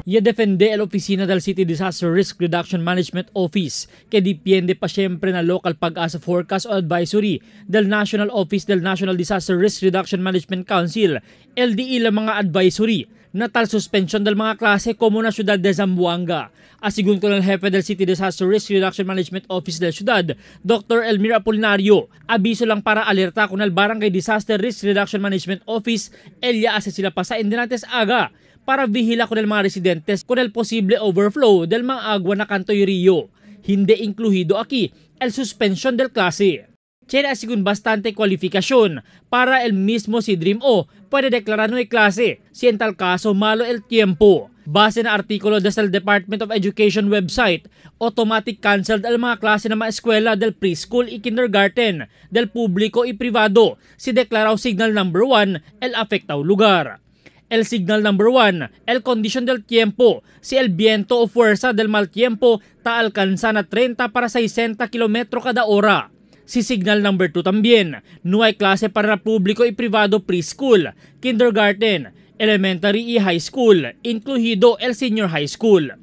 Ya defende el oficina del City Disaster Risk Reduction Management Office que depende pa siyempre na local PAGASA forecast o advisory del National Office del National Disaster Risk Reduction Management Council, LDI la mga advisory na tal suspension del mga klase como na siyudad de Zamboanga. Asigun ko ng hepe del City Disaster Risk Reduction Management Office del siyudad, Dr. Elmira Apolinario, abiso lang para alerta con el Barangay Disaster Risk Reduction Management Office, elya ase sila pa sa Indenantes aga para vigila con el mga residentes con el posible overflow del mga agua na Kantoy Rio. Hindi inkluhido aquí el suspension del klase. Tiene asigun bastante cualificación para el mismo si Dream O puede declarar no hay clase si en tal caso malo el tiempo. Base na artículo desde el Department of Education website, automatic canceled el mga klase na mga eskwela del preschool y kindergarten, del público y privado, si declarado signal number 1 el afectado lugar. El signal number 1, el condition del tiempo, si el viento o fuerza del mal tiempo ta alcanza na 30 para 60 kilometro cada hora. Si signal number 2 también, no hay clase para público y privado preschool, kindergarten, elementary y high school, incluido el senior high school.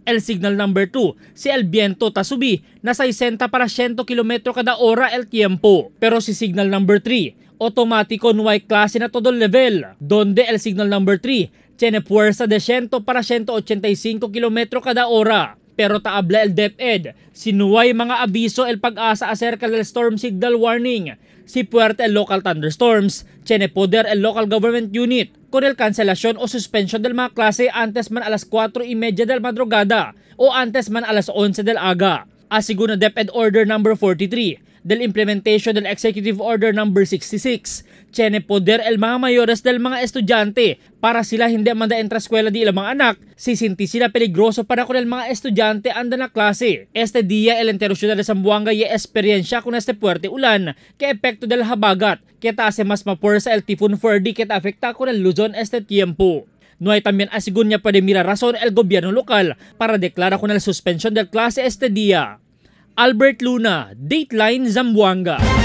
El signal number 2, si el viento tasubi na 60 para 100 kilometro cada hora el tiempo. Pero si signal number 3, automático no hay clase na todo level, donde el signal number 3 tiene fuerza de 100 para 185 kilometro cada hora. Pero taabla el DepEd, sinuway mga abiso el PAGASA acerca del storm signal warning. Si puerte el local thunderstorms, tiene poder el local government unit con el cancelación o suspension del mga klase antes man alas 4:30 del madrugada o antes man alas 11 del aga. Asigun na DepEd Order number 43 del implementation del Executive Order number 66, tiene poder el mga mayores del mga estudyante para sila hindi manda entra eskwela di ilang mga anak, sisinti sila peligroso para con el mga estudyante anda na klase. Este día el entero ciudad de Zamboanga y experiencia con este fuerte ulan que epekto del habagat que ta hace mas mapuersa el tifón Ferdy que ta afecta con el Luzon este tiempo. No hay también asigun niya puede mirar razón el gobierno local para declarar con el suspensión del clase este día. Albert Luna, Dateline Zamboanga.